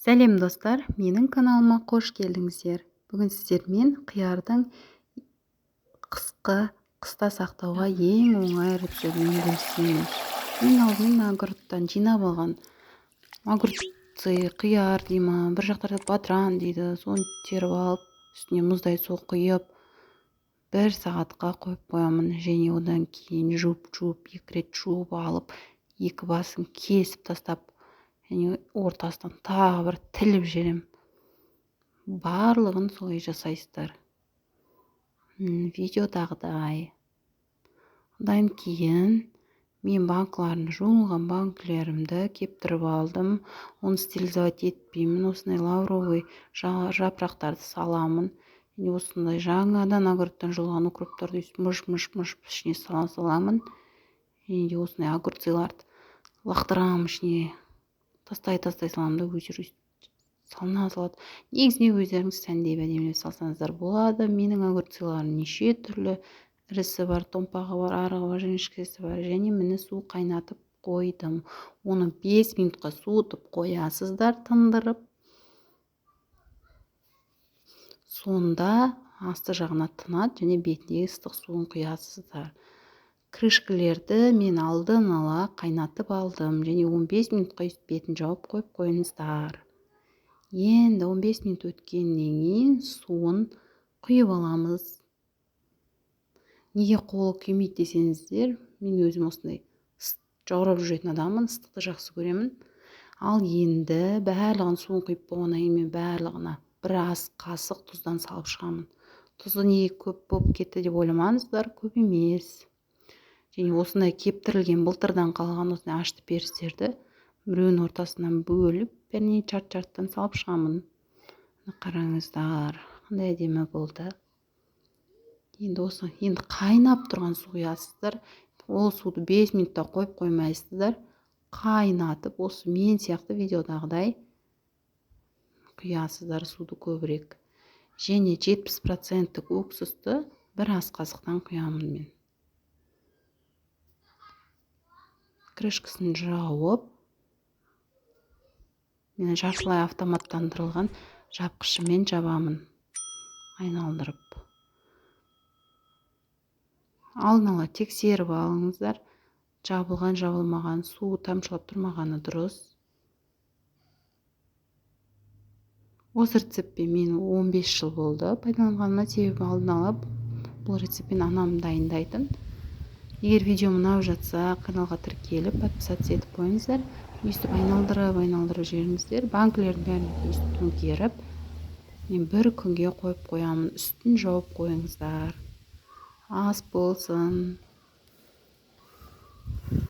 Сәлем достар, менің каналыма қош келдіңіздер. Бүгін сіздермен қиярдың қыста сақтауға ең оңай рецептімен бөлісемін. Мен алдымен огородтан жинап алған огурцы, қияр дей ма, бір жақтарда бадран дейді, соны теріп алып, үстіне мұздай су құйып, бір сағатқа қойып қоямын. Және одан кейін жуып-жуып, екі рет жуып алып, екі басын кесіп тастап, және ортасынан тағы бір тіліп жіберемін. Барлығын солай жасайсыздар. Видеодағыдай. Одан кейін мен банкаларын, жуылған банкілерімді кептіріп алдым. Оны стерилизовать етпеймін. Осындай лавровый жапырақтарды саламын. Және осындай жаңадан огородтан жұлған укроптарды мыж-мыж-мыж ішіне сала саламын. Және де осындай огурцыларды лақтырамын ішіне. Тастай-тастай саламын да, өздері салына салады. Негізінде өздеріңіз сәндеп әдемілеп салсаңыздар болады. Менің огурцыларым неше түрлі ірісі бар, томпағы бар, арығы бар, жіңішкесі бар. Және міне су қайнатып қойдым. Оны 5 минутқа суытып қоясыздар, тындырып. Сонда асты жағына тынады және бетіндегі ыстық суын құясыздар. Крышкілерді мен алдын ала қайнатып алдым және 15 минутқа бетін жауып қойып қойыңыздар. Енді 15 минут өткеннен кейін суын құйып аламыз. Неге қолы күймейді десеңіздер, мен өзім осындай жаурап жүретін адаммын, ыстықты жақсы көремін. Ал енді барлығын суын құйып болғаннан кейін мен барлығына бір ас қасық тұздан салып шығамын. Тұзы неге көп болып кетті деп ойламаңыздар, көп емес. Және осындай кептірілген былтырдан қалған осындай ашты перістерді біреуінің ортасынан бөліп, бәріне чарт-чарттан салып шығамын. Қараңыздар, қандай әдемі болды. Енді осы, енді қайнап тұрған су құясыздар. Ол суды 5 минутта қойып қоймайсыздар. Қайнатып, осы мен сияқты видеодағыдай құясыздар суды көбірек. Және 70% уксусты бір ас қасықтан құямын мен. Крышкасын жауып, мен жартылай автоматтандырылған жапқышымен жабамын, айналдырып. Алдын ала тексеріп алыңыздар, жабылған, жабылмаған, су тамшылап тұрмағаны дұрыс. Осы рецептпен мен 15 жыл болды пайдаланғаныма, себебі алдын ала бұл рецептпен анам дайындайтын. Егер видео ұнап жатса, каналға тіркеліп, подписаться етіп қойыңыздар. Өйстіп айналдырып, жіберіңіздер. Банкілердің бәрін өйстіп төңкеріп, мен бір күнге қойып қоямын. Үстін жауып қойыңыздар. Ас болсын.